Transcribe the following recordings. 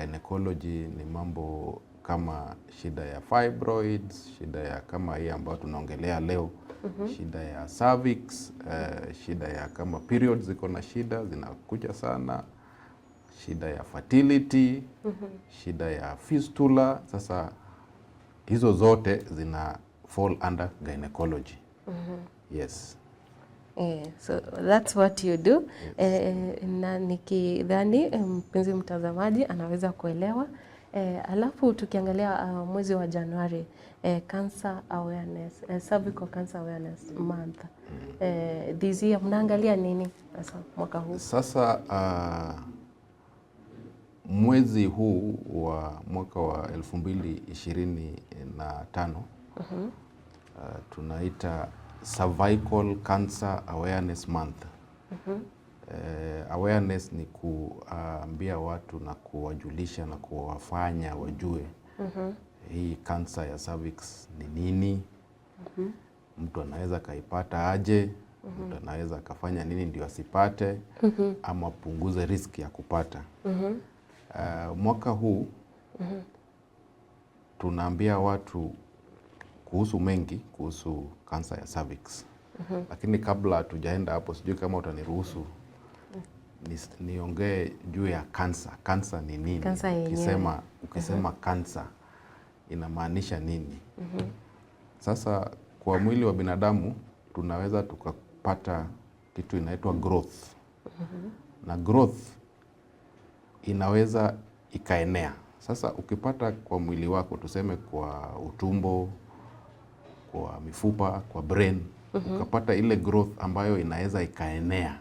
Gynecology ni mambo kama shida ya fibroids, shida ya kama hii ambayo tunaongelea leo, shida ya cervix, shida ya kama periods ziko na shida zinakuja sana, shida ya fertility, shida ya fistula. Sasa hizo zote zina fall under gynecology. Yes. So that's what you do. Na nikidhani mpenzi mtazamaji anaweza kuelewa. Alafu tukiangalia mwezi wa Januari, cancer awareness, cervical cancer awareness month. This year mnaangalia nini sasa mwaka huu? Sasa mwezi huu wa mwaka wa 2025 tunaita Cervical Cancer Awareness Month. Awareness ni kuambia watu na kuwajulisha na kuwafanya wajue hii kansa ya cervix ni nini, mtu anaweza akaipata aje, mtu anaweza akafanya nini ndio asipate ama punguze risk ya kupata. Mwaka huu tunaambia watu kuhusu mengi kuhusu kansa ya cervix. Lakini kabla hatujaenda hapo, sijui kama utaniruhusu niongee juu ya kansa. Kansa ni nini? Kansa yenyewe. Ukisema kansa inamaanisha nini? Sasa kwa mwili wa binadamu tunaweza tukapata kitu inaitwa growth. Na growth inaweza ikaenea. Sasa ukipata kwa mwili wako, tuseme kwa utumbo, kwa mifupa, kwa brain, ukapata ile growth ambayo inaweza ikaenea,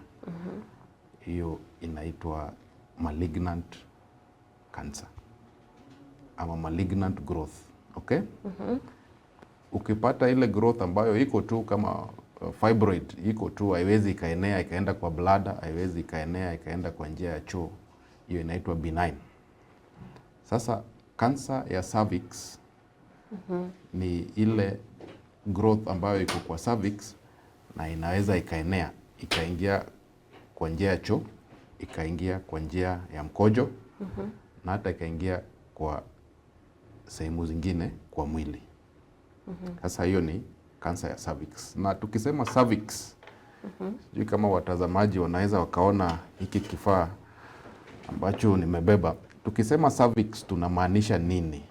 hiyo inaitwa malignant cancer ama malignant growth. Okay? Ukipata ile growth ambayo iko tu kama fibroid iko tu, haiwezi ikaenea ikaenda kwa bladder, haiwezi ikaenea ikaenda kwa njia ya choo, hiyo inaitwa benign. Sasa kansa ya cervix ni ile growth ambayo iko kwa cervix na inaweza ikaenea ikaingia kwa njia ya choo, ikaingia kwa njia ya mkojo na hata ikaingia kwa sehemu zingine kwa mwili. Sasa hiyo ni kansa ya cervix. Na tukisema cervix, sijui kama watazamaji wanaweza wakaona hiki kifaa ambacho nimebeba. Tukisema cervix tunamaanisha nini?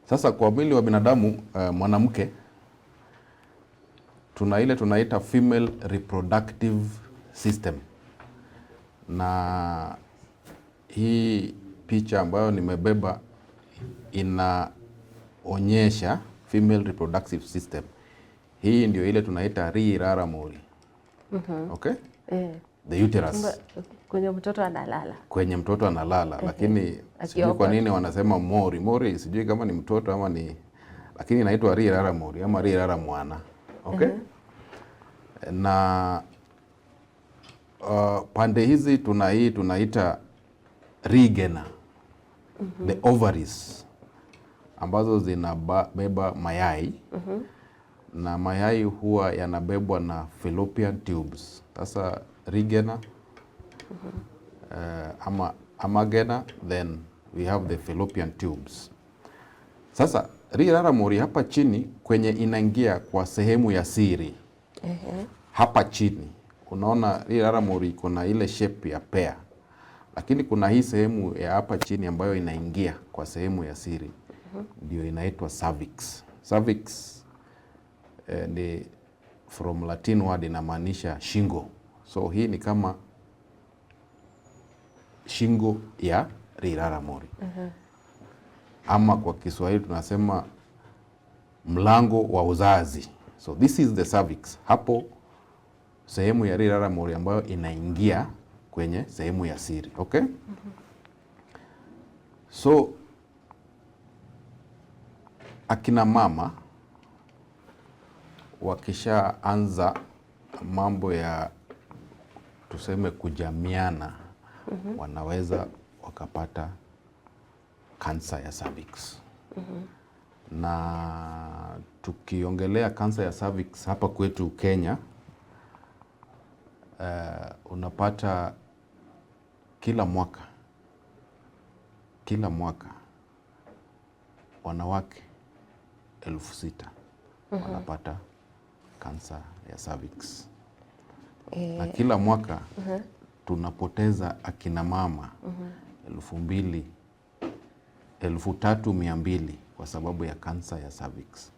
Sasa kwa mwili wa binadamu, mwanamke, tuna ile tunaita female reproductive system, na hii picha ambayo nimebeba inaonyesha female reproductive system. Hii ndio ile tunaita rirara-mori. Okay? The uterus. Kwenye mtoto analala. Kwenye mtoto analala, lakini sijui Akioga. Kwa nini wanasema mori mori, sijui kama ni mtoto ama ni, lakini inaitwa rirara mori ama rirara mwana. Okay? Na pande hizi tuna hii tunaita rigena, the ovaries ambazo zinabeba mayai, na mayai huwa yanabebwa na fallopian tubes. Sasa rigena ama amagena, then we have the fallopian tubes. Sasa rirara-mori hapa chini kwenye inaingia kwa sehemu ya siri, hapa chini unaona rirara-mori iko na ile shape ya pear, lakini kuna hii sehemu ya hapa chini ambayo inaingia kwa sehemu ya siri, ndio inaitwa cervix. Cervix ni from Latin word, inamaanisha shingo. So hii ni kama shingo ya rirara-mori, ama kwa Kiswahili tunasema mlango wa uzazi. So this is the cervix. Hapo sehemu ya rirara-mori ambayo inaingia kwenye sehemu ya siri. Okay? So akina mama wakishaanza mambo ya, tuseme, kujamiana, wanaweza wakapata kansa ya cervix. Na tukiongelea kansa ya cervix hapa kwetu Kenya, unapata kila mwaka Kila mwaka wanawake 6,000 wanapata kansa ya cervix. Na kila mwaka tunapoteza akina mama 2,000, 3,200 kwa sababu ya kansa ya cervix.